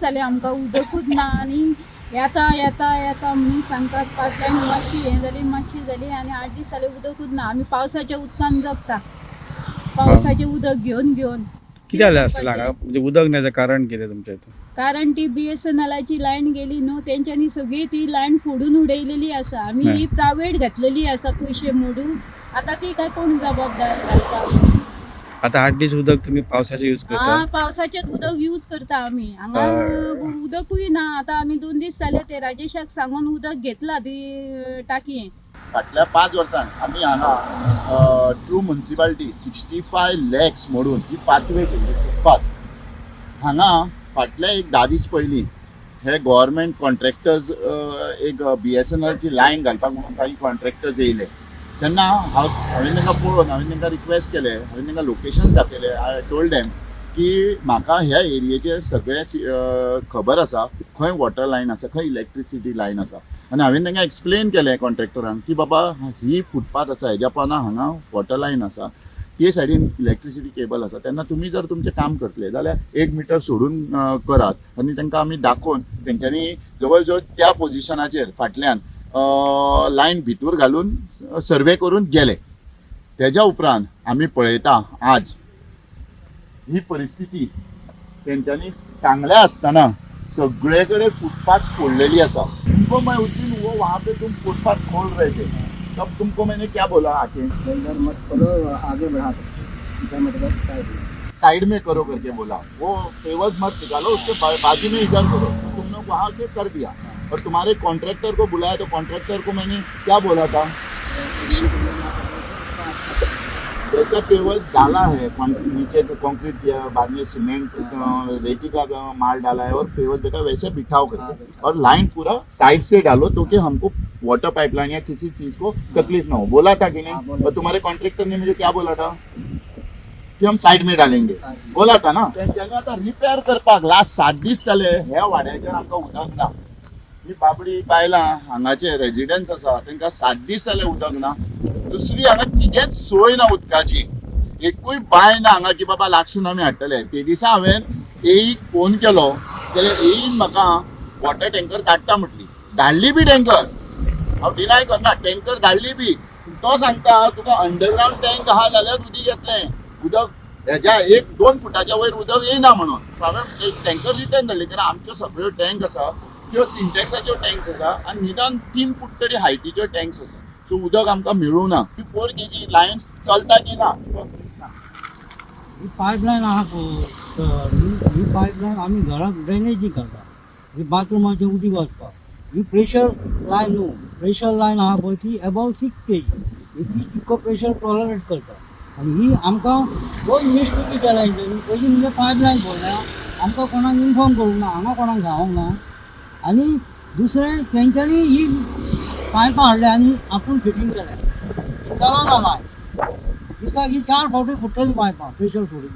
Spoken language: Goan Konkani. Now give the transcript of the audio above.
दीस जाले आमकां उदकूच ना आनी येता येता येता म्हणून सांगतात. पायपलायन मातशी हें जाली, मातशी जाली आनी 8 दीस जाले उदकूच ना. आमी पावसाच्या उदकान जगता, पावसाचें उदक घेवन घेवन. कितें जालें आसतलें हांगा? म्हणजे उदक ना हेजें कारण कितें तुमच्या हितून? कारण ती बीएसएनएलाची लायन गेली न्हू, तेंच्यांनी सगळी ती लायन फोडून उडयलेली आसा. आमी ही प्रायवेट घातलेली आसा पयशे मोडून. आतां ती काय कोण जबाबदार घालपाक? आतां 8 दीस उदक तुमी पावसाचें यूज हा. करता? पावसाचें उदक यूज करता आमी हांगा. उदकूय ना. आतां आमी 2 दीस जाले ते राजेशाक सांगून उदक घेतला ती टाकयेन. फाटल्या 5 वर्सांत आमी हांगा थ्रू मुन्सिपाल्टी 65 लॅक्स मोडून ही पाथवे केल्ली, फुटपाथ. हांगा फाटल्या एक 10 दीस पयलीं हे गव्हर्मेंट कॉन्ट्रॅक्टर्स, एक बीएसएनएलची लायन घालपाक म्हणून काही कॉन्ट्रॅक्टर्स येयले तेन्ना हांवें तांकां पळोवन हांवें तांकां रिक्वेस्ट केलें. हांवें तांकां लोकेशन दाखयलें. I told them की म्हाका ह्या एरियेचेर सगळें खबर आसा, खंय वॉटर लायन आसा, खंय इलेक्ट्रिसिटी लायन आसा. आनी हांवें तांकां एक्सप्लेन केलें कॉन्ट्रॅक्टरांक की बाबा, ही फुटपाथ आसा, हेज्या पोंदा हांगा वॉटर लायन आसा, ते सायडीन इलेक्ट्रिसिटी केबल आसा. तेन्ना तुमी जर तुमचें काम करतले जाल्यार 1 मिटर सोडून करात. आनी तांकां आमी दाखोवन तेंच्यांनी जवळ जवळ त्या पोजिशनाचेर फाटल्यान लायन भितूर घालून सर्वे करून गेले. तेज्या उपरांत आमी पळयता, आज ही परिस्थिती. तेंच्यांनी सांगलें आसतना सगळे कडेन फुटपाथ फोडलेली आसा. तुमको मैं उस दिन वो वहाँ पे तुम फुटपाथ खोल रहे थे, तब तुमको मैंने क्या बोला आके? इधर मत खोलो, आगे बढ़ा सकते हो। इधर मत करो, साइड में। साइड में करो करके बोला. वो पेवर्स मत निकालो, उसके बाजू में इधर करो. तो तुमने वहाँ के कर दिया और तुम्हारे कॉन्ट्रैक्टर को बुलाया तो कॉन्ट्रैक्टर को मैंने क्या बोला था? सीमेंट ना करो तो उसका अच्छा। जैसा पेवर्स डाला है, नीचे तो कंक्रीट किया, बाद में सीमेंट, रेती का माल डाला है और पेवर्स बेटा वैसे बिठाओ हाँ, करके बिठाओ। और लाइन पूरा साइड से डालो तो कि हमको वाटर पाइपलाइन या किसी चीज को तकलीफ ना हो. बोला था कि हाँ, नहीं? बोला। और तुम्हारे कॉन्ट्रैक्टर ने मुझे क्या बोला था? कि हम साइड में डालेंगे. साइड में। बोला था ना? तेंच्यांनी आतां रिपेअर करपाक लास्ट 7 दीस जाले ह्या वाड्याचेर आमकां उदक ना. ही बाबडी बायलां हांगाचे रेजिडन्स आसा, तांकां 7 दीस जाले उदक ना. दुसरी, हांगा कितेंच सोय ना उदकाची. एकूय बांय ना हांगा की बाबा लागसून आमी हाडटले. ते दिसा हांवें एईक फोन केलो जाल्यार एईन म्हाका वॉटर टँकर धाडटा म्हटली. धाडली बी टँकर, हांव डिनाय करना, टँकर धाडली बी. तो सांगता, तुका अंडरग्रावंड टँक आहा जाल्यार उदीक येतलें. उदक हेज्या 1-2 फुटाच्या वयर उदक येयना म्हणून. सो हांवें एक टँकर रिटर्न धाडली, कारण आमच्यो सगळ्यो टँक आसा त्यो सिंटेक्साच्यो टँक्स आसा आनी निदान 3 फूट तरी हायटीच्यो टँक्स आसा. सो उदक आमकां मेळूं ना. 4 केजी लायन्स चलता की ना? ही पायपलायन आहा पळय सर, ही पायपलायन आमी घराक ड्रेनेजी घालता, ही बाथरुमाचें उदीक वचपाक. ही प्रेशर लायन न्हू. प्रेशर लायन आहा पळय ती एबाव 6 केजी, ही ती तितको प्रेशर टॉलरेट करता. आनी ही आमकां दोन मिस्टेकी केल्या हेंच्यांनी. पयलीं म्हणजे पायपलायन पडल्या, आमकां कोणाक इनफॉर्म करूंक ना, हांगा कोणाक सांगूंक ना. आनी दुसरें, तेंच्यांनी ही पायपां हाडल्या आनी आपूण फिटींग केल्या. ही चलना लायन. दिसाक ही चार फावटी फुट्टली पायपां प्रेशर सोडून.